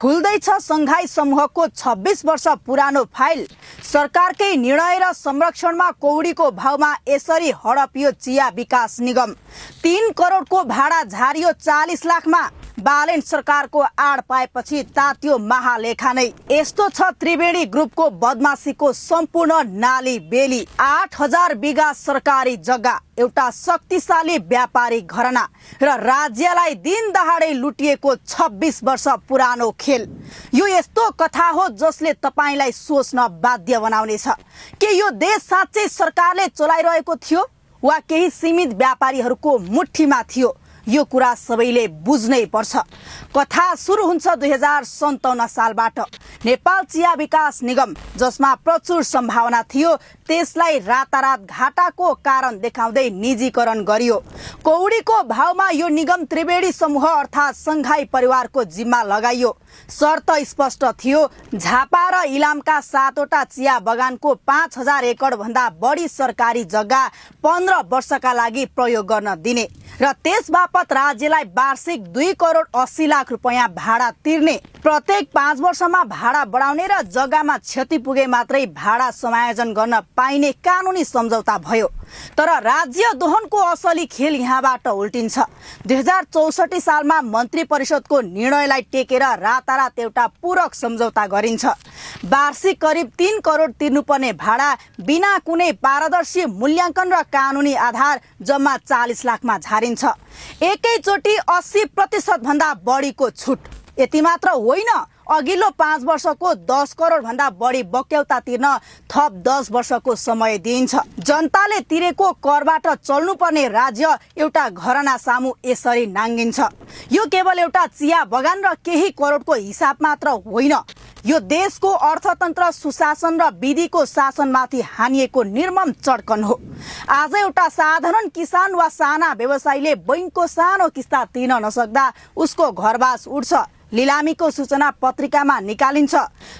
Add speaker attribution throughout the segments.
Speaker 1: खुल्दैछ संघाई समूहको 26 वर्ष पुरानो फाइल। सरकारकै निर्णय र संरक्षणमा कौडीको भावमा यसरी हडपियो चिया विकास निगम। 3 करोडको भाडा झारियो 40 लाखमा। बालेन सरकारको आड पाएपछि तात्यो महालेखा नै। यस्तो छ त्रिवेणी ग्रुपको बदमाशीको सम्पूर्ण नाली बेली। 8000 बिघा सरकारी जग्गा, एउटा शक्तिशाली व्यापारी घराना र राज्यलाई दिन दहाडै लुटिएको 26 वर्ष पुरानो खेल। यो यस्तो कथा हो जसले तपाईलाई सोच्न बाध्य बनाउनेछ। के यो देश साँच्चै सरकारले चलाइरहेको थियो वा केही सीमित व्यापारीहरूको मुठ्ठीमा थियो? यो कुरा सबैले बुझ्नै पर्छ। कथा सुरु हुन्छ 2057 सालबाट। नेपाल चिया विकास निगम, जसमा प्रचुर सम्भावना थियो, त्यसलाई रातारात घाटाको कारण देखाउँदै निजीकरण गरियो। कौडीको भावमा यो निगम त्रिवेणी समूह अर्थात् संघाई परिवारको जिम्मा लगाइयो। शर्त स्पष्ट थियो, झापा र इलामका 7वटा चिया बगानको 5000 एकड भन्दा बढी सरकारी जग्गा 15 वर्षका लागि प्रयोग गर्न दिने र त्यसबापत राज्यलाई वार्षिक 2 करोड 80 लाख रुपैयाँ भाडा तिर्ने। प्रत्येक 5 वर्षमा भाडा बढाउने र जग्गामा क्षति पुगे मात्रै भाडा समायोजन गर्न पाइने कानुनी सम्झौता भयो। तर राज्य दोहनको असली खेल यहाँबाट उल्टिन्छ। 2064 सालमा मन्त्री परिषदको निर्णयलाई टेकेर रातारात एउटा पूरक सम्झौता गरिन्छ। वार्षिक करिब 3 करोड तिर्नुपर्ने भाडा बिना कुनै पारदर्शी मूल्याङ्कन र कानुनी आधार जम्मा 40 लाखमा झारिन्छ। एकैचोटि 80% भन्दा बढीको छुट। यति मात्र होइन, अघिल्लो 5 वर्षको 10 करोड भन्दा बढी बक्यौता तिर्न थप 10 वर्षको समय दिइन्छ। जनताले तिरेको करबाट चल्नुपर्ने राज्य एउटा घराना सामु यसरी नाङ्गिन्छ। यो केवल एउटा चिया बगान र केही करोडको हिसाब मात्र होइन। यो देशको अर्थतन्त्र, सुशासन र विधिको शासनमाथि हानिएको निर्मम चड्कन हो। आज एउटा साधारण किसान वा साना व्यवसायीले बैंकको सानो किस्ता तिर्न नसक्दा उसको घरबास उड्छ। लिलामीको सूचना पत्रिकामा निकालिन्छ।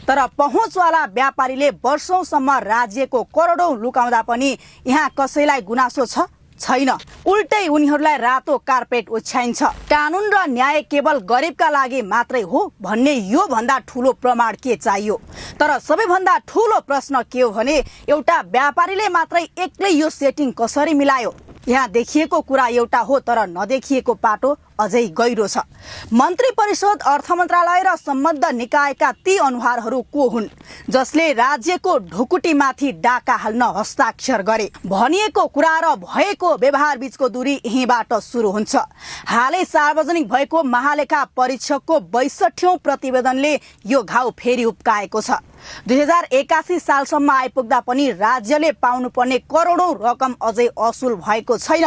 Speaker 1: तर पहुँचवाला व्यापारीले वर्षौंसम्म राज्यको करोडौं लुकाउँदा पनि यहाँ कसैलाई गुनासो छ? छैन। उल्टै उनीहरूलाई रातो कार्पेट ओछ्याइन्छ। कानुन र न्याय केवल गरिबका लागि मात्रै हो भन्ने यो भन्दा ठूलो प्रमाण के चाहियो? तर सबैभन्दा ठूलो प्रश्न के हो भने एउटा व्यापारीले मात्रै एक्लै यो सेटिङ कसरी मिलायो? यहाँ देखिएको कुरा एउटा हो, तर नदेखिएको पाटो अझै गहिरो छ। मन्त्री परिषद, अर्थ मन्त्रालय र सम्बद्ध निकायका ती अनुहारहरू को हुन् जसले राज्यको ढुकुटीमाथि डाका हाल्न हस्ताक्षर गरे? भनिएको कुरा र भएको व्यवहार बीचको दूरी यहीँबाट सुरु हुन्छ। हालै सार्वजनिक भएको महालेखा परीक्षकको 62औं प्रतिवेदनले यो घाउ फेरि उप्काएको छ। 2081 सालसम्म आइपुग्दा पनि राज्यले पाउनुपर्ने करोडौं रकम अझै असुल भएको छैन।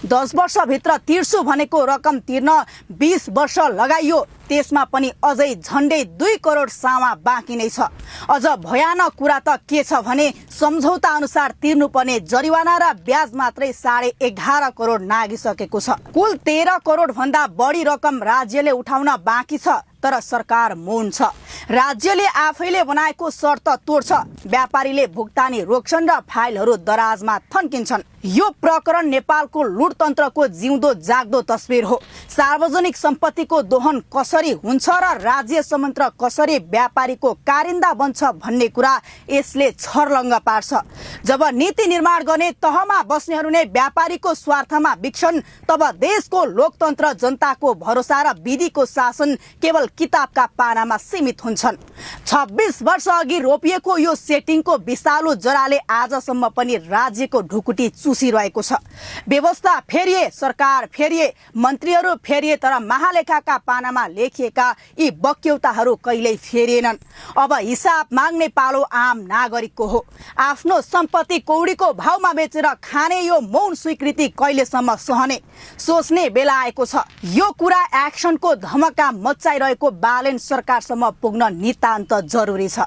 Speaker 1: 10 वर्षभित्र तिर्छु भनेको रकम तिर्न 20 वर्ष लगाइयो। त्यसमा पनि अझै झन्डै 2 करोड सामा बाँकी नै छ। अझ भयानक कुरा त के छ भने सम्झौता अनुसार तिर्नुपर्ने जरिवाना र ब्याज मात्रै 11.5 करोड नागिसकेको छ। कुल 13 करोड भन्दा बढी रकम राज्यले उठाउन बाँकी छ, तर सरकार मौन छ। राज्यले आफैले बनाएको शर्त तोड्छ, व्यापारीले भुक्तानी रोक्छन् र फाइलहरू दराजमा थन्किन्छन्। यो प्रकरण नेपालको लुटतन्त्रको जिउँदो जाग्दो तस्बिर हो। सार्वजनिक सम्पत्तिको दोहन कसरी हुन्छ र राज्य संयन्त्र कसरी व्यापारीको कारिन्दा बन्छ भन्ने कुरा यसले छर्लङ्ग पार्छ। जब नीति निर्माण गर्ने तहमा बस्नेहरू नै व्यापारीको स्वार्थमा बिक्छन्, तब देशको लोकतन्त्र, जनताको भरोसा र विधिको शासन केवल किताबका पानामा सीमित हुन्छन्। 26 वर्ष अघि रोपिएको यो सेटिङको विषालु जराले आजसम्म पनि राज्यको ढुकुटी चुसिरहेको छ। व्यवस्था फेरिए, सरकार फेरिए, मन्त्रीहरू फेरिए, तर महालेखाका पानामा लेखिएका यी बक्यौताहरू कहिल्यै फेरिएनन्। अब हिसाब माग्ने पालो आम नागरिकको हो। आफ्नो सम्पत्ति कौडीको भावमा बेचेर खाने यो मौन स्वीकृति कहिलेसम्म सहने? सोच्ने बेला आएको छ। यो कुरा एक्सनको धमका मचाइरहेको बालेन सरकारसम्म पुग्न नितान्त जरुरी छ।